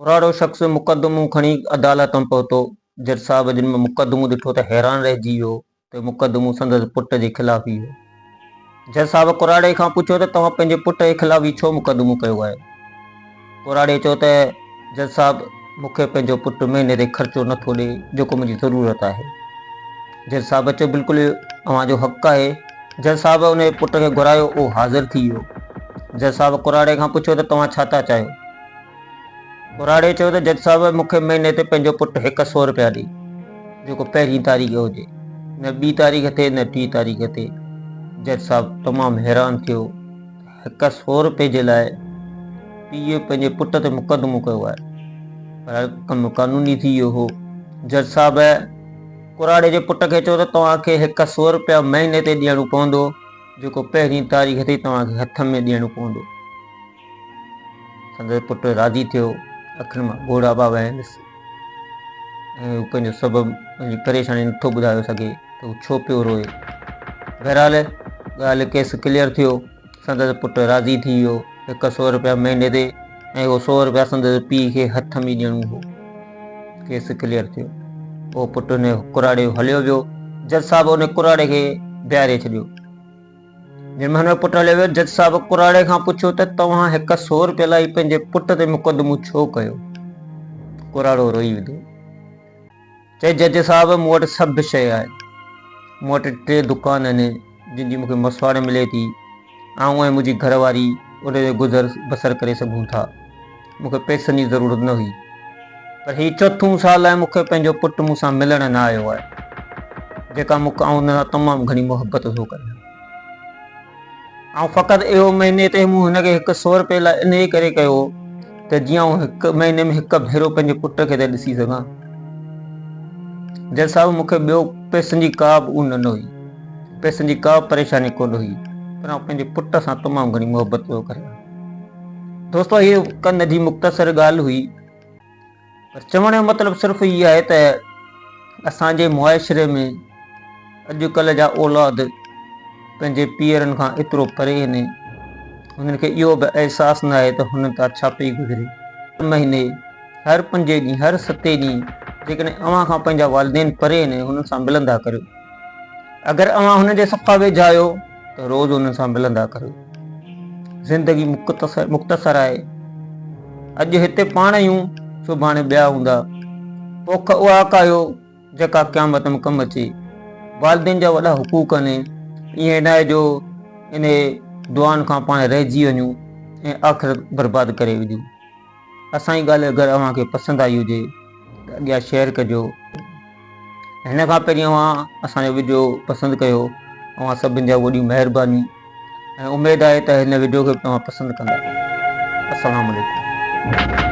ڪراڙو شخص مقدمو کڻي عدالت ۾ پهتو. جج صاحب جن مقدمو ڏٺو ته حيران رهجي ويو ته مقدمو سندس پٽ جي خلاف ئي هو. جج صاحب ڪراڙي کان پڇيو ته توهان پنهنجي پٽ جي خلاف هي ڇو مقدمو ڪيو آهي؟ ڪراڙي چيو ته جج صاحب مون کي پنهنجو پٽ مهيني تي خرچو نه ٿو ڏئي جيڪو منهنجي ضرورت آهي. جج صاحب چيو بلڪل اوهان جو حق آهي. جج صاحب ان پٽ کي گهرايو اهو حاضر ٿي ويو. جج صاحب ڪراڙي کان پڇيو ته توهان ڇا ٿا چاهيو؟ ڪراڙي چيو ته جج صاحب مون کي مهيني تي پنهنجو پٽ هڪ سو رپيا ڏي، جيڪو پهرين تاريخ هجي، نه ٻي تاريخ تي نه ٽي تاريخ تي. جج صاحب تمام حيران ٿيو ته هڪ سو رپئي جي لاء پيء پنهنجي پٽ تي مقدمو ڪيو آهي. پر ڪم قانوني ٿي ويو هو. جج صاحب ڪراڙي جي پٽ کي چيو ته توهان کي هڪ سو رپيا مهيني تي ڏيڻو پوندو، جيڪو پهرين تاريخ تي توهان کي هٿ ۾ ڏيڻو پوندو. سندس پٽ راضي ٿيو، اکين مان ڳوڙها پيا وهنس ۽ هو پنهنجو سبب پنهنجي پريشاني نٿو ٻڌايو سگهي ته هو ڇو پيو روئي. بهرحال ڳالهه ڪيس ڪليئر ٿيو، سندس پٽ راضي ٿي ويو، هڪ سو رپيا مهيني تي ۽ اهو سو رپيا سندس پيء کي هٿ ۾ ڏيڻو هو. ڪيس ڪليئر ٿيو. اهو پٽ ان ڪراڙي هليو ويو. جج صاحب ان ڪراڙي کي بيهاري ڇڏيو. جنهن مهل پٽ هليو ويو، جج صاحب ڪراڙي کان پڇيو ته توهان هڪ سو روپيه لاء پنهنجي پٽ تي مقدمو ڇو ڪيو؟ ڪراڙو روئي وڌو. چئي جج صاحب مون وٽ سڀ شيء آهي. مون وٽ ٽي دڪان آهن جن جي مون کي مسواڙ ملي ٿي. آئون ۽ منهنجي گهر واري ان تي گذر بسر ڪري سگهون ٿا. مون کي پئسن جي ضرورت نه هئي. پر هي چوٿون سال آهي مون کي پنهنجو پٽ مون سان ملڻ نه آيو آهي. جيڪا مون آئون ان سان تمام گهڻي محبت ٿو ڪريان. آئون فقط اهو مهيني تي مون هن کي هڪ سو روپئي لاء انهيء ڪري ڪيو هو ته جيئن آئون هڪ مهيني ۾ هڪ ڀيرو پنهنجي پٽ کي ته ڏسي سگهان. جج صاحب مون کي ٻيو پئسن جي ڪا به اون نه هئي، پئسن جي ڪا به پريشاني ڪونه هئي، پر آئون پنهنجي پٽ سان تمام گهڻي محبت پيو ڪريان. دوستو هيء ڪا ننڍي مختصر ڳالهه هئي. پر چوڻ جو مطلب صرف هي آهي ته اسان جي معاشري ۾ اڄ ڪلهه جا اولاد پنهنجي پيئرن کان ايترو پري آهن هنن کي اهو به احساس نه آهي ته هنن تان ڇا پئي گذري. هر مهيني هر پنجين ڏينهن هر ستين ڏينهن جيڪڏهن اوهان کان پنهنجا والدين پري آهن هنن سان ملندا ڪريو اگر اوهان هنن جي صفا ويجها آهيو ته روز انهن سان ملندا ڪريو. زندگي مختصر آهي. اڄ هتي پاڻ آهيون، سڀاڻي ٻيا هوندا. پوک اها ڪاهيو، جيڪا قيامت ۾ ڪم اچي. والدين جا وڏا حقوق آهن. ائين ناهي جو انهي دعائن کان پاڻ رهجي وڃون ۽ آخرت برباد ڪري وجهون. اسان جي ڳالهه اگر اوهان کي پسند آئي هجي ته اڳيان شيئر ڪجو. هن کان پهرين اوهان اسان جو وڊيو پسند ڪيو اوهان سڀن جا وڏيون مهربانيون ۽ اميد آهي ته هن وڊيو کي به توهان پسند ڪندا السلام عليڪم.